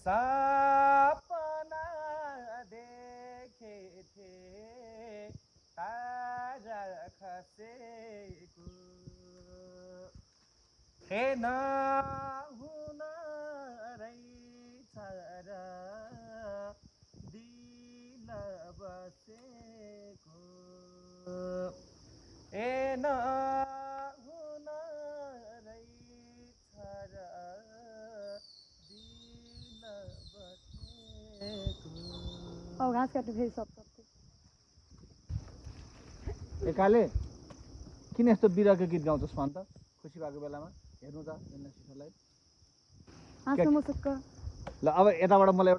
सपना देखे थिए तारा खसेको हेन हुन रहेछ र दिल बसेको हेन हुन रहेछ र दिल बसेको। अब घाँस काट्नु फेरि सब एकाले किन यस्तो बिरहको गीत गाउँछस् भन् त खुसी भएको बेलामा हेर्नु त सिस्टरलाई हाँस्नु मुसुक्क ल अब यताबाट मलाई